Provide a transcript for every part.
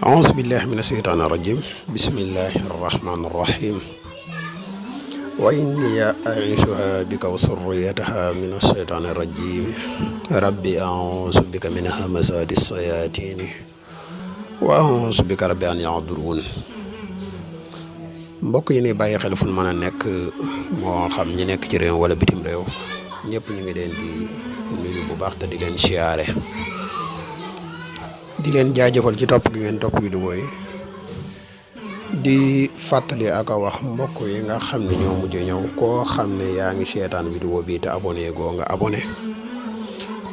أعوذ بالله من الشيطان الرجيم بسم الله الرحمن الرحيم وإني أعيشها بك وذريتها من الشيطان الرجيم ربي أعوذ بك من همزات الشياطين وأعوذ بك ربي أن يحضرون mbokk yi ni bàyyi xel fu mën a nekk moo xam ñi nekk ci réew wala bitim réew ñëpp ñu ngi leen di nuyu bu baax te di leen siyaare di leen jaajëfal ci topp gi ngeen topp vidéo yi di fàttali ak a wax mbokk yi nga xam ne ñoo mujj ñëw koo xam ne yaa ngi seetaan vidéo bi te abonné goo nga abonné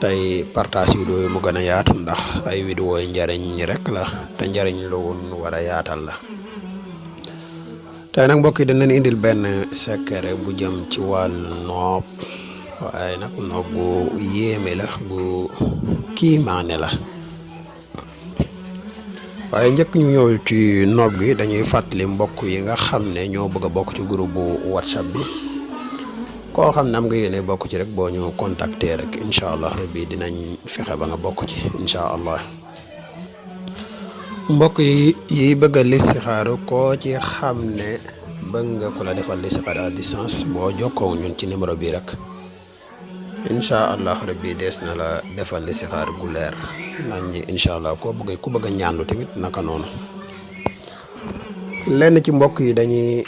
tey partage vidéo yi mu gën a yaatu ndax ay vidéo yi njariñ rek la te njariñ la woon war a yaatal la. tey nag mbokk yi dañ leen indil benn secret bu jëm ci wàllu noob waaye nag noob bu yéeme la bu kiimaane la waaye njëkk ñu ñëw ci noob gi dañuy fàttali mbokk yi nga xam ne ñoo bëgg a bokk ci groupe bu WhatsApp bi koo xam ne am nga yéene bokk ci rek boo ñu contacter rek incha allah rabbi dinañ fexe ba nga bokk ci incha allah. mbokk yi bëgg a listixaaru koo ci xam ne bëgg nga ku la defal listixaar à distance boo jokkoo ñun ci numéro bi rek incha allah rabbi dees na la defal listixaar gu leer nañ ñi incha allah ku bëgg a ñaanlu tamit naka noonu. lenn ci mbokk yi dañuy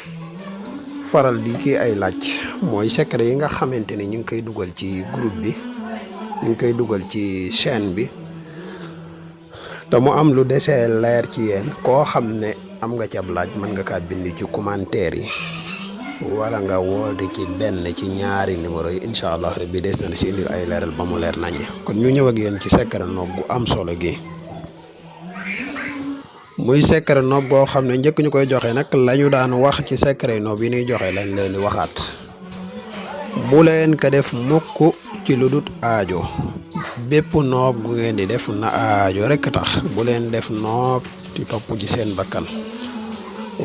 faral di kii ay laaj mooy secret yi nga xamante ni ñu ngi koy dugal ci groupe bi ñu ngi koy dugal ci chaîne bi te mu am lu desee leer ci yéen koo xam ne am nga ci ab laaj mën nga kaa bind ci commentaire yi wala nga woote ci benn ci ñaari numéro yi incha allah rabbi des na si indil ay leeral ba mu leer naññi. kon ñu ñëw ak yéen ci secret noob gu am solo gi muy secret noob goo xam ne njëkk ñu koy joxe nag la ñu daan wax ci secret noob yi ñuy joxe lañ leen di waxaat bu leen ko def mukk ci lu dut aajo. bépp noob gu ngeen di def na aajo rek tax bu leen def noob ci topp ci seen bakkan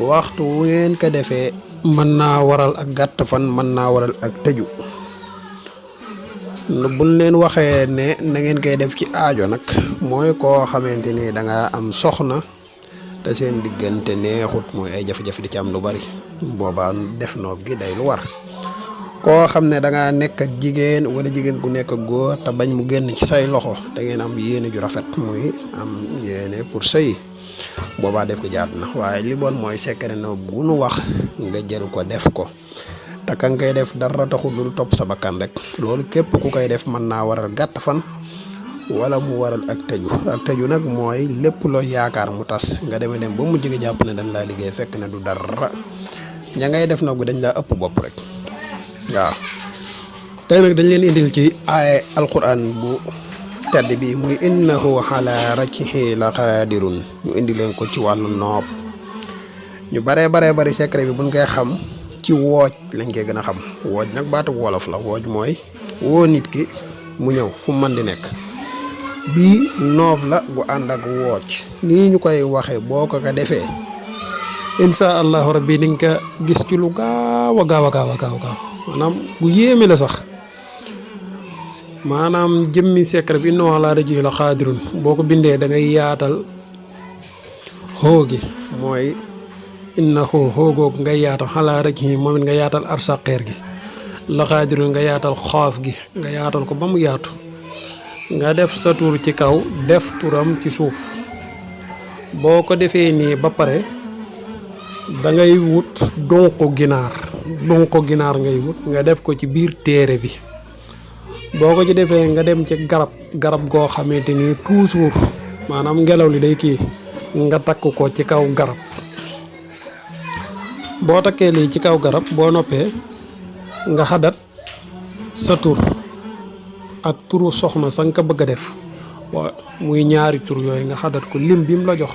waxtu wu ngeen ko defee mën naa waral ak gàtt fan mën naa waral ak tëju buñ leen waxee ne na ngeen koy def ci aajo nag mooy koo xamante ni da nga am soxna te seen diggante neexut mooy ay jafe-jafe di ci am lu bari boobaa def noob gi day lu war. koo xam ne da ngaa nekk ak jigéen wala jigéen gu nekk ak góor te bañ mu génn ci say loxo da ngeen am yéene ju rafet muy am yéene pour sëy boobaa def ko jaatu na waaye li bon mooy secret noob bu nu wax nga jël ko def ko te ka nga koy def dara taxul lu topp sa bakkan rek loolu képp ku koy def mën naa waral gàtt fan wala mu waral ak tëju nag mooy lépp loo yaakaar mu tas nga dem ba mujj nga jàpp ne dañ laa liggéey fekk ne du dara ña ngay def nag dañ laa ëpp bopp rek. waaw tey nag dañ leen indil ci ay alquran bu tedd bi muy innahu ala raj'ihi la qadirun ñu indi leen ko ci wàllu noob ñu bari secret bi buñ koy xam ci wooj lañ koy gën a xam wooj nag baatu wolof la wooj mooy woo nit ki mu ñëw fu mën di nekk bii noob la gu ànd ak wooj nii ñu koy waxee boo ko defee insha allahu rabbi ni nga gis ci lu gaaw a gaaw maanaam bu yéeme la sax maanaam jëmmi secret bi innahu ala raj'ihi la qaadirun boo ko bindee da ngay yaatal xoo gi mooy innahu xoogoogu ngay yaatal ala raj'ihi moom it nga yaatal arsaqeer gi la qaadirun nga yaatal xaaf gi nga yaatal ko ba mu yaatu nga def sa tur ci kaw def turam ci suuf boo ko defee nii ba pare da ngay wut donko ginaar ngay wut nga def ko ci biir téere bi boo ko ci defee nga dem ci garab goo xamante ni toujours maanaam ngelaw li day kii nga takk ko ci kaw garab boo takkee lii ci kaw garab boo noppee nga xadat sa tur ak turu soxna sa nga ko bëgg a def waa muy ñaari tur yooyu nga xadat ko lim bi mu la jox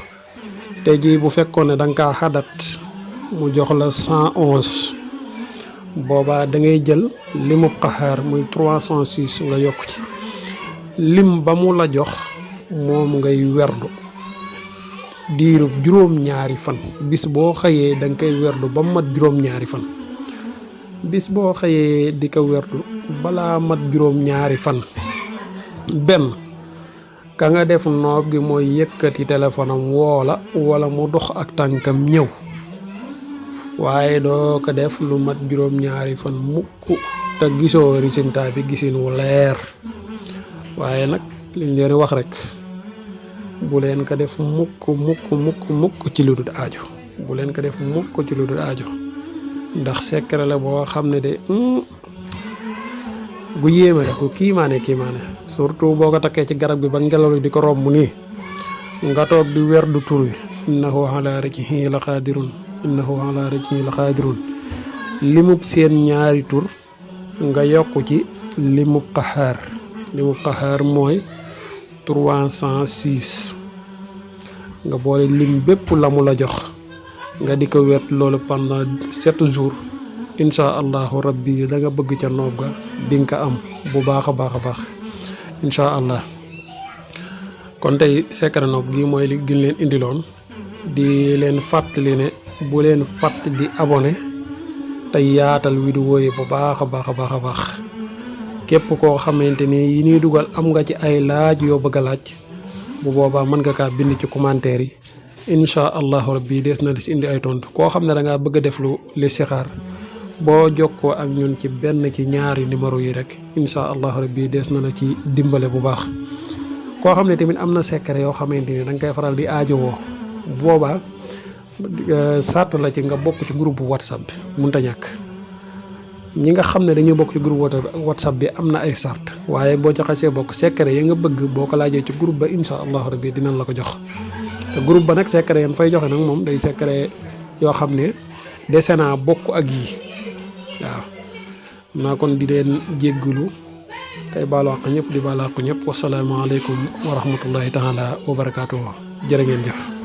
tey jii bu fekkoon ne da nga kaa xadat mu jox la 111 boobaa da ngay jël limu qaxaar muy 306 nga yokk ci lim ba mu la jox moom ngay werdu diirub juróom-ñaari fan bis boo xëyee da nga koy werdu ba mat juróom-ñaari fan bis boo xëyee di ko werdu balaa mat juróom-ñaari fan benn ka nga def noob gi mooy yëkkati téléphone am woola wala mu dox ak tànkam ñëw waaye doo ko def lu mat juróom-ñaari fan mukk te gisoo résultat bi gisin wu leer waaye nag liñ leen wax rek bu leen ko def mukk ci lu dul aajo bu leen ko def mukk ci lu dul aajo ndax secret la boo xam ne de gu yéeme la ku kiimaane surtout boo ko takkee ci garab gi ba ngelaw li di ko romb nii nga toog di werdu tur wi innahu ala raj'ihi la qaadirun limub seen ñaari tur nga yokk ci limub qaxaar mooy 306 nga boole lim bépp la mu la jox nga di ko wet loolu pendant 7 jours insha allahu rabbi da nga bëgg ca noob ga di nga am bu baax a baax insha allah kon tey secret noob gi mooy li gën leen indiloon di leen fàttali ne bu leen fàtt di abonné te yaatal vidéo yi bu baax a baax képp koo xamante ni yi ñuy dugal am nga ci ay laaj yoo bëgg a laaj bu boobaa mën nga kaa bind ci commentaire yi insha allahu rabbi des na la si indi ay tontu koo xam ne da ngaa bëgg a def lu listixaar boo jokkoo ak ñun ci benn ci ñaari numéro yi rek insha allahu rabbi des na la ci dimbale bu baax koo xam ne tamit am na secret yoo xamante ni da nga koy faral di aajowoo boobaa sart la ci nga bokk ci groupe whatsapp bi mënta ñàkk ñi nga xam ne dañuy bokk ci groupe whatsapp bi am na ay sart waaye boo ca xasee bokk secret yi nga bëgg boo ko laajee ci groupe ba insha allahu rabbi dinañ la ko jox te groupe ba nag secret yan fay joxe nag moom day secret yoo xam ne dese naa bokk ak yi waaw naa kon di leen jéggulu tey baalu àq ñëpp di baalu àq ñëpp wasalaamaaleykum wa rahmatullahi taala wa barakaatuhu jërë ngeen jëf